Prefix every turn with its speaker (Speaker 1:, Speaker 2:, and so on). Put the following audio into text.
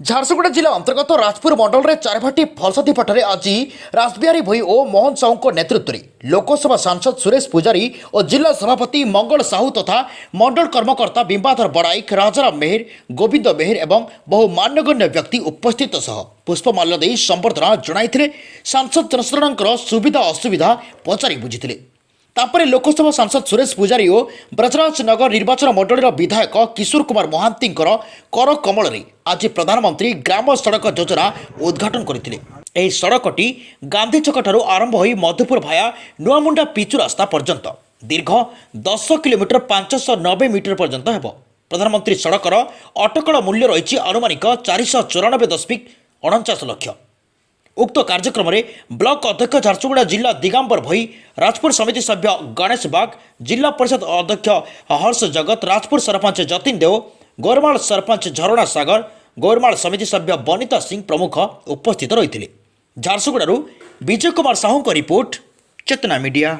Speaker 1: ଝାରସୁଗୁଡ଼ା ଜିଲ୍ଲା ଅନ୍ତର୍ଗତ ରାଜପୁର ମଣ୍ଡଳରେ ଚାରିଭାଟି ଫଲସତିପାଠାରେ ଆଜି ରାସବିହାରୀ ଭୋଇ ଓ ମୋହନ ସାହୁଙ୍କ ନେତୃତ୍ୱରେ ଲୋକସଭା ସାଂସଦ ସୁରେଶ ପୂଜାରୀ ଓ ଜିଲ୍ଲା ସଭାପତି ମଙ୍ଗଳ ସାହୁ ତଥା ମଣ୍ଡଳ କର୍ମକର୍ତ୍ତା ବିମ୍ବାଧର ବଡ଼ାଇକ, ରାଜାରାମ ମେହେର, ଗୋବିନ୍ଦ ମେହେର ଏବଂ ବହୁ ମାନ୍ୟଗଣ୍ୟ ବ୍ୟକ୍ତି ଉପସ୍ଥିତ ସହ ପୁଷ୍ପମାଲ୍ୟ ଦେଇ ସମ୍ବର୍ଦ୍ଧନା ଜଣାଇଥିଲେ। ସାଂସଦ ଜନସାଧାରଣଙ୍କର ସୁବିଧା ଅସୁବିଧା ପଚାରି ବୁଝିଥିଲେ। ତାପରେ ଲୋକସଭା ସାଂସଦ ସୁରେଶ ପୂଜାରୀ ଓ ବ୍ରଜରାଜନଗର ନିର୍ବାଚନ ମଣ୍ଡଳୀର ବିଧାୟକ କିଶୋର କୁମାର ମହାନ୍ତିଙ୍କର କର କମଳରେ ଆଜି ପ୍ରଧାନମନ୍ତ୍ରୀ ଗ୍ରାମ ସଡ଼କ ଯୋଜନା ଉଦ୍ଘାଟନ କରିଥିଲେ। ଏହି ସଡ଼କଟି ଗାନ୍ଧୀ ଛକଠାରୁ ଆରମ୍ଭ ହୋଇ ମଧୁପୁର ଭାୟା ନୂଆମୁଣ୍ଡା ପିଚୁ ରାସ୍ତା ପର୍ଯ୍ୟନ୍ତ ଦୀର୍ଘ 10 କିଲୋମିଟର 590 ମିଟର ପର୍ଯ୍ୟନ୍ତ ହେବ। ପ୍ରଧାନମନ୍ତ୍ରୀ ସଡ଼କର ଅଟକଳ ମୂଲ୍ୟ ରହିଛି ଆନୁମାନିକ 494.49 ଲକ୍ଷ। ଉକ୍ତ କାର୍ଯ୍ୟକ୍ରମରେ ବ୍ଲକ ଅଧ୍ୟକ୍ଷ ଝାରସୁଗୁଡ଼ା ଜିଲ୍ଲା ଦିଗାମ୍ବର ଭୋଇ, ରାଜପୁର ସମିତି ସଭ୍ୟ ଗଣେଶ ବାଗ, ଜିଲ୍ଲା ପରିଷଦ ଅଧ୍ୟକ୍ଷ ହର୍ଷ ଜଗତ, ରାଜପୁର ସରପଞ୍ଚ ଯତୀନ ଦେଓ, ଗୋରମାଳ ସରପଞ୍ଚ ଝରଣା ସାଗର, ଗୋରମାଳ ସମିତି ସଭ୍ୟ ବନିତା ସିଂ ପ୍ରମୁଖ ଉପସ୍ଥିତ ରହିଥିଲେ। ଝାରସୁଗୁଡ଼ାରୁ ବିଜୟ କୁମାର ସାହୁଙ୍କ ରିପୋର୍ଟ, ଚେତନା ମିଡିଆ।